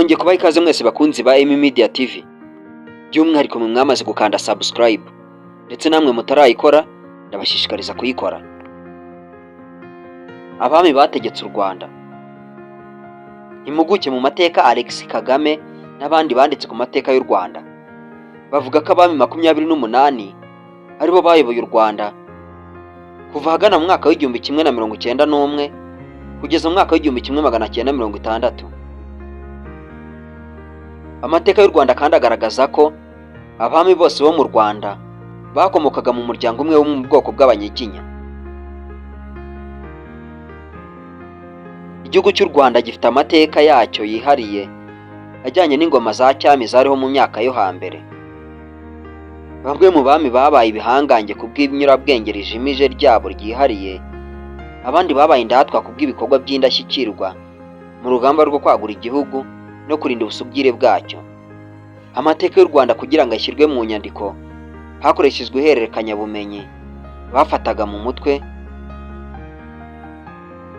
Nongeye kubaha ikaze mwese bakunzi ba Emi Media TV, by'umwihariko mwe mwamaze gukanda subscribe, ndetse namwe mutarayikora ndabashishikariza kuyikora. Abami bategetse u Rwanda. Impuguke mu mateka Alex Kagame n'abandi banditse ku mateka y'u Rwanda bavuga ko abami 28 aribo bayoboye u Rwanda kuva ahagana mu mwaka w'1191 kugeza mu mwaka w'1960. Amateka y'u Rwanda kandi agaragaza ko abami bose bo mu Rwanda bakomokaga mu muryango umwe wo mu bwoko bw'Abanyiginya. Igihugu cy'u Rwanda gifite amateka yacyo yihariye ajyanye n'ingoma za cyami zariho mu myaka yo hambere. Bamwe mu bami babaye ibihangange ku bw'inyurabwenge rijimije ryabo ryihariye, abandi babaye indatwa ku bw'ibikorwa by'indashyikirwa mu rugamba rwo kwagura igihugu no kurinda ubusugire bwacyo. Amateka y'u Rwanda kugira ngo ashyirwe mu nyandiko hakoreshejwe ihererekanyabumenyi bafataga mu mutwe,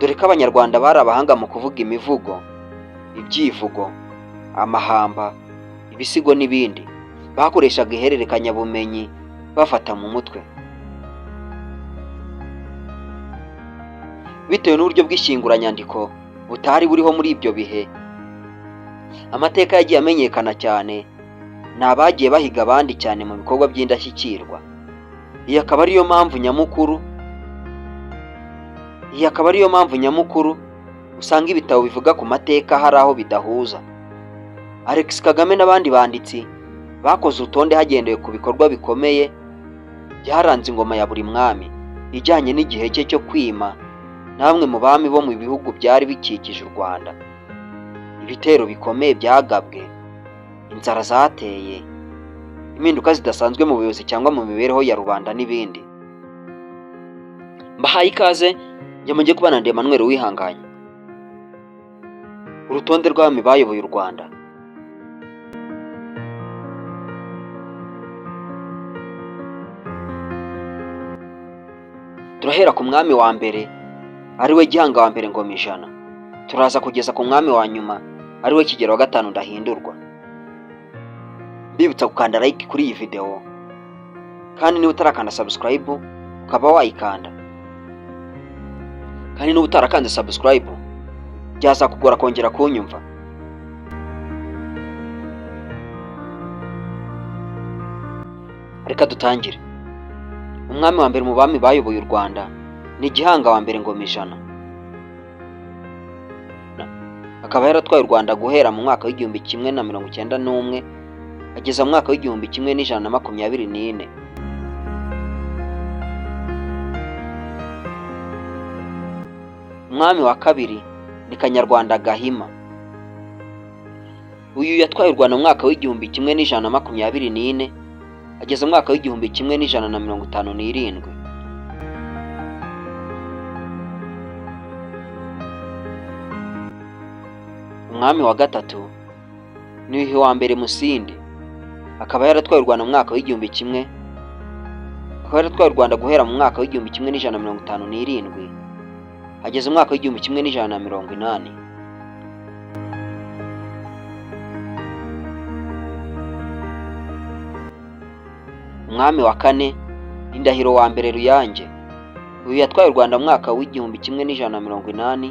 dore ko Abanyarwanda bari abahanga mu kuvuga imivugo, ibyivugo, amahamba, ibisigo n'ibindi. Bakoreshaga ihererekanyabumenyi bafata mu mutwe. Bitewe n'uburyo bw'ishyinguranyandiko butari buriho muri ibyo bihe, amateka yagiye amenyekana cyane ni abagiye bahiga abandi cyane mu bikorwa by'indashyikirwa. Iyi akaba ariyo mpamvu nyamukuru iyi akaba ariyo mpamvu nyamukuru usanga ibitabo bivuga ku mateka hari aho bidahuza. Alex Kagame n'abandi banditsi bakoze urutonde hagendewe ku bikorwa bikomeye byaranze ingoma ya buri mwami ijyanye n'igihe cye cyo kwima na bamwe mu bami bo mu bihugu byari bikikije u Rwanda. Ibitero bikomeye byagabwe, inzara zateye, impinduka zidasanzwe mu buyobozi cyangwa mu mibereho ya rubanda n'ibindi. Mbahaye ikaze njye mujye kubana na Emmanuel Uwihanganye. Urutonde rw'abami bayoboye u Rwanda. Turahera ku mwami wa mbere ari we Gihanga wa mbere Ngoma ijana, turaza kugeza ku mwami wa nyuma ari we Kigeli wa gatanu Ndahindurwa. Mbibutsa gukanda like kuri iyi video, kandi niba utarakanda subscribe ukaba wayikanda, kandi niba utarakanze subscribe byazakugora kongera kunyumva. Reka dutangire. Umwami wa mbere mu bami bayoboye u Rwanda ni Gihanga wa mbere Ngoma ijana, akaba yaratwaye u Rwanda guhera mu mwaka w'1191 ageza mu mwaka w'1124. Umwami wa kabiri ni Kanyarwanda Gahima. Uyu yatwaye u Rwanda mu mwaka w'1124 ageza mu mwaka w'1157. Umwami wa gatatu ni Yuhi wa mbere Musindi, akaba yaratwaye u Rwanda mu mwaka w'igihumbi kimwe akaba yaratwaye u Rwanda guhera mu mwaka w'1157 ageza mu mwaka w'1180. Umwami wa kane ni Ndahiro wa mbere Ruyange. Uyu yatwaye u Rwanda mu mwaka w'1180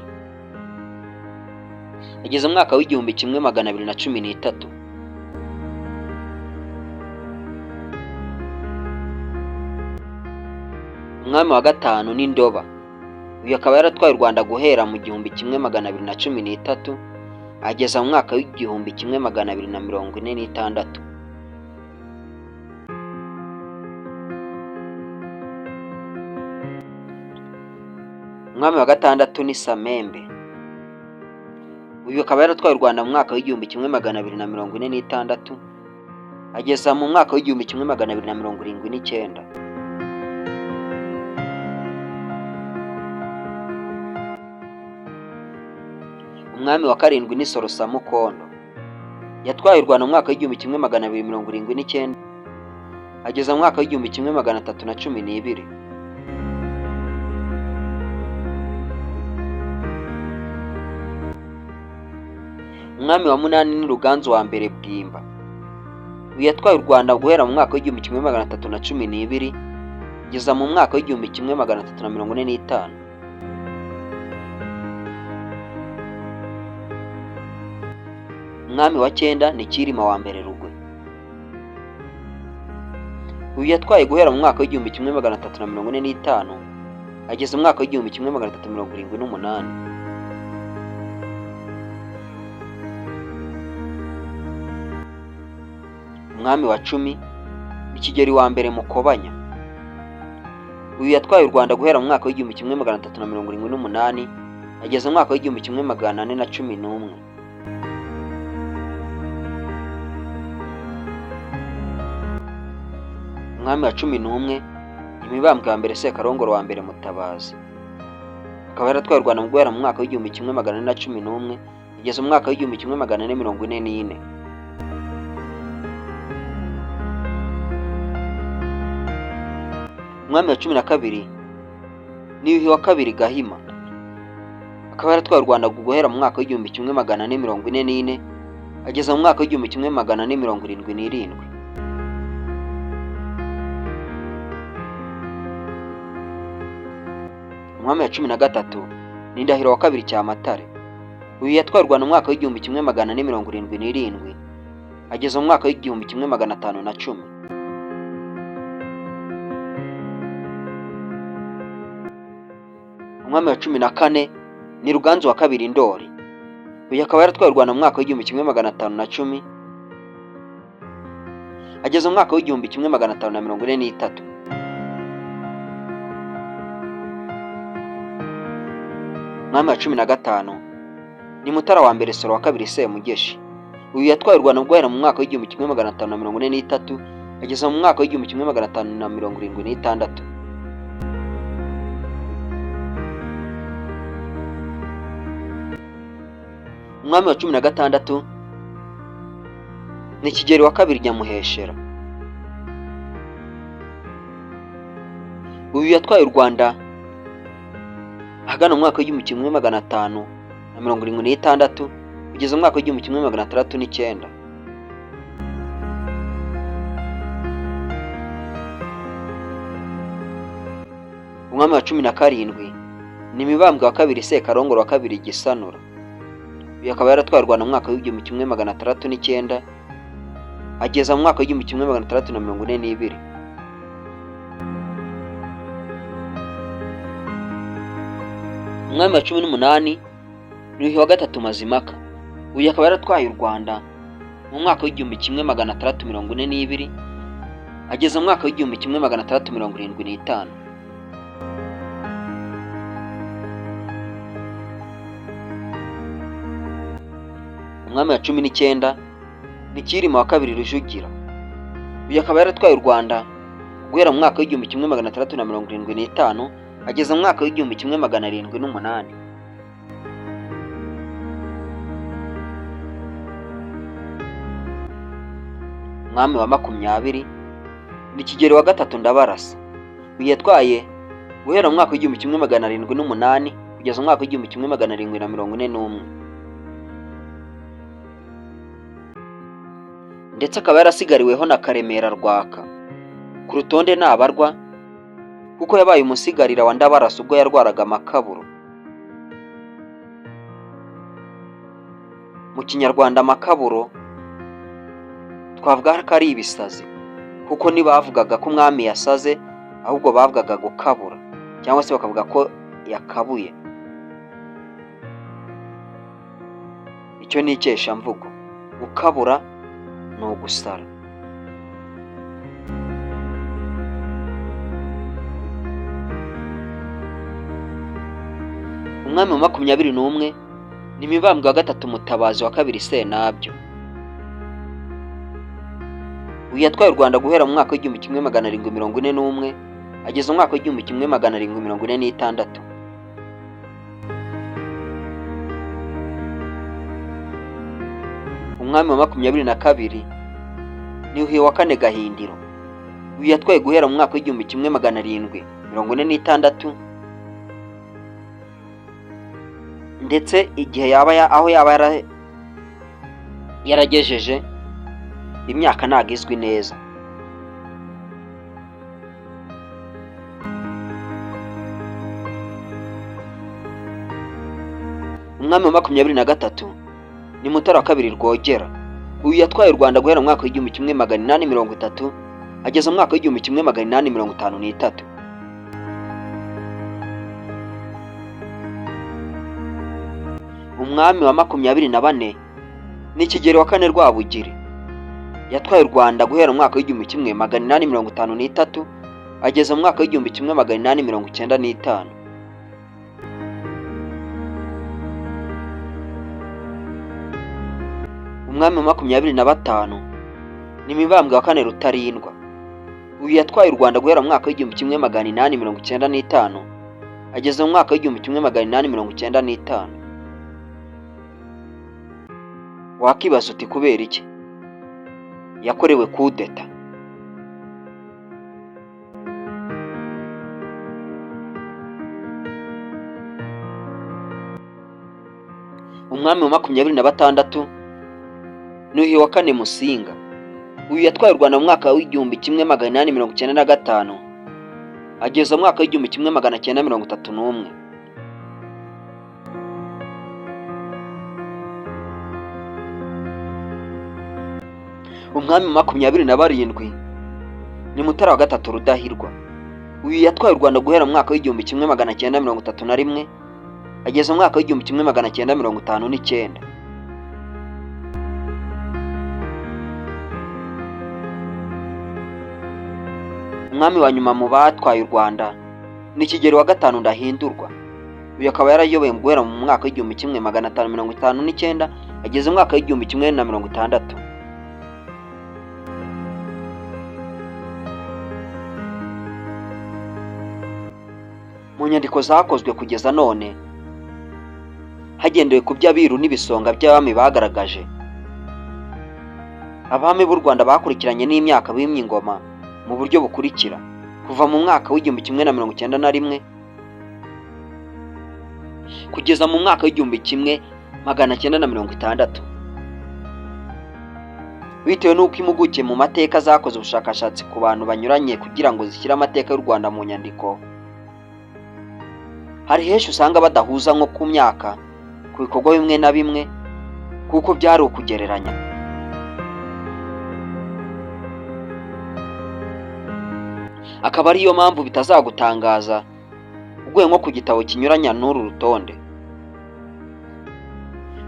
ageza mu mwaka w'1213. Umwami wa gatanu ni Ndoba. Uyu akaba yaratwaye u Rwanda guhera mu 1213 ageza mu mwaka w'1246. Umwami wa gatandatu ni Samembe. Uyu akaba yaratwaye u Rwanda mu mwaka w'1246 ageza mu mwaka w'1279. Umwami wa karindwi ni Sorosamukondo. Yatwaye u Rwanda mu mwaka w'1279 ageza mu mwaka w'1312. Umwami wa munani ni Ruganzu wa mbere Bwimba. Uyu yatwaye u Rwanda guhera mu mwaka w'1312 kugeza mu mwaka w'1345. Umwami wa cyenda ni Cyilima wa mbere Rugwe. Uyu yatwaye guhera mu mwaka w'1345 ageza mu mwaka w'1378. Umwami wa 10 ni Kigeli wa mbere Mukobanya. Uyu yatwaye u Rwanda guhera mu mwaka w'1378 ageza mu mwaka w'1411. Umwami wa 11 ni Mibambwe wa mbere Sekarongoro wa mbere Mutabazi. Akaba yaratwaye u Rwanda guhera mu mwaka w'1411 ageza mu mwaka w'1444. Umwami wa 12 ni Yuhi wa kabiri Gahima. Akaba yaratwaye u Rwanda guhera mu mwaka w'1444 ageza mu mwaka w'1477. Umwami wa 13 ni Ndahiro wa kabiri Cyamatare. Uyu yatwaye u Rwanda mu mwaka w'1477 ageza mu mwaka w'1510. Umwami wa 14 ni Ruganzu wa kabiri Ndoli. Uyu akaba yaratwaye u Rwanda mu mwaka w'1510 ageza mu mwaka w'1543. Umwami wa 15 ni Mutara wa mbere Soro wa kabiri Semugeshi. Uyu yatwaye u Rwanda guhera mu mwaka w'1543 ageza mu mwaka w'1576. Umwami wa 16 ni Kigeli wa kabiri Nyamuheshera. Uyu yatwaye u Rwanda ahagana mu mwaka w'1576 kugeza mu mwaka w'1609. Umwami wa 17 ni Mibambwe wa kabiri Sekarongoro wa kabiri Gisanura. Uyu akaba yaratwaye u Rwanda mu mwaka w'1609 ageza mu mwaka w'1642. Umwami wa 18 ni Yuhi wa gatatu Mazimpaka. Uyu akaba yaratwaye u Rwanda mu mwaka w'1642 ageza mu mwaka w'1675. Umwami wa 19 ni Cyilima wa kabiri Rujugira. Uyu akaba yaratwaye u Rwanda guhera mu mwaka w'1675 ageza mu mwaka w'1708. Umwami wa 20 ni Kigeli wa gatatu Ndabarasa. Uyu yatwaye guhera mu mwaka w'1708 kugeza mu mwaka w'1741. Ndetse akaba yarasigariweho na Karemera Rwaka. Ku rutonde nabarwa kuko yabaye umusigarira wa Ndabarasa ubwo yarwaraga amakaburo. Mu Kinyarwanda amakaburo twavuga ko ari ibisazi, kuko ntibavugaga ko umwami yasaze, ahubwo bavugaga gukabura cyangwa se bakavuga ko yakabuye. Icyo ni ikeshamvugo. Gukabura ni ugusara. Umwami wa 21 ni Mibambwe wa gatatu Mutabazi wa kabiri Sentabyo. Uyu yatwaye u Rwanda guhera mu mwaka w'1741 ageza mu mwaka w'1746. Umwami wa 22 ni Yuhi wa kane Gahindiro. Uyu yatwaye guhera mu mwaka w'1746 ndetse igihe yaba aho yaba Yaragejeje imyaka ntabwo izwi neza. Umwami wa 23 ni Mutara wa II Rwogera. Uyu yatwaye u Rwanda guhera mu mwaka w'1830 ageza mu mwaka w'1853. Umwami wa 24 ni Kigeli wa IV Rwabugiri. Yatwaye u Rwanda guhera mu mwaka w'1853 ageza mu mwaka w'1895. Umwami wa 25 ni Mibambwe wa IV Rutarindwa. Uyu yatwaye u Rwanda guhera mu mwaka w'1895 ageza mu mwaka w'1895. Wakibaza uti kubera iki? Yakorewe kudeta. Umwami wa 26 ni Yuhi wa IV Musinga. Uyu yatwaye u Rwanda mu mwaka w'1895 ageza mu mwaka w'1931. Umwami wa 27 ni Mutara wa III Rudahigwa. Uyu yatwaye u Rwanda guhera mu mwaka w'1931 ageza mu mwaka w'1959. Umwami wa nyuma mu batwaye u Rwanda ni Kigeli wa V Ndahindurwa. Uyu akaba yarayoboye guhera mu mwaka w'1559 ageza mu mwaka w'1060. Mu nyandiko zakozwe kugeza none hagendewe ku byo abiru n'ibisonga by'abami bagaragaje, abami b'u Rwanda bakurikiranye n'imyaka bimye ingoma mu buryo bukurikira: kuva mu mwaka w'1091 kugeza mu mwaka w'1960. Bitewe n'uko impuguke mu mateka zakoze ubushakashatsi ku bantu banyuranye kugira ngo zishyire amateka y'u Rwanda mu nyandiko, hari henshi usanga badahuza nko ku myaka, ku bikorwa bimwe na bimwe, kuko byari ukugereranya. Akaba ariyo mpamvu bitazagutangaza uguye nko ku gitabo kinyuranya n'uru rutonde.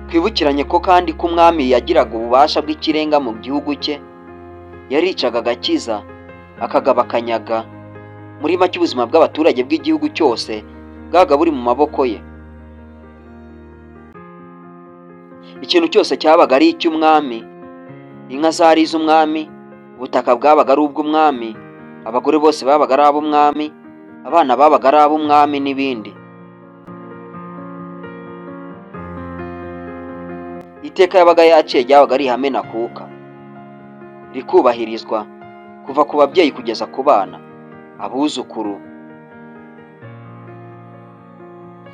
Twibukiranye ko kandi ko umwami yagiraga ububasha bw'ikirenga mu gihugu cye, yaricaga agakiza, akagaba akanyaga, muri make ubuzima bw'abaturage bw'igihugu cyose bwabaga buri mu maboko ye. Ikintu cyose cyabaga ari icy'umwami, inka zari iz'umwami, ubutaka bwabaga ari ubw'umwami, abagore bose babaga ari ab'umwami, abana babaga ari ab'umwami n'ibindi. Iteka yabaga yaciye ryabaga ari ihame ntakuka, rikubahirizwa kuva ku babyeyi kugeza ku bana, abuzukuru,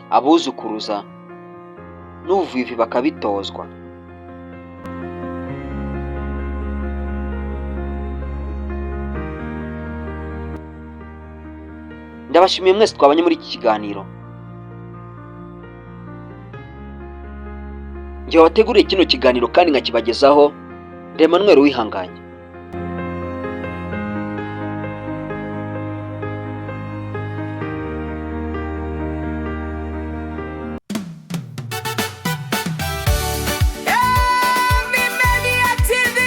abuzukuruza n'ubuvivi bakabitozwa. Ndabashimiye mwese twabanye muri iki kiganiro. Njye wabateguriye kino kiganiro kandi nkakibagezaho, ndi Emmanuel Uwihanganye. Media TV,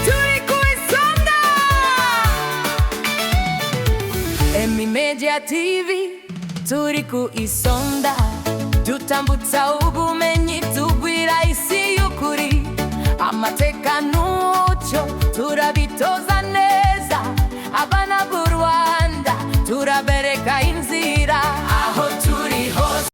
turi ku isonga. Emi Media TV, turi ku isonga, dutambutsa ubumenyi, tubwira isi y'ukuri, amateka n'umuco turabitoza neza, abana b'u Rwanda turabereka inzira aho turi hose.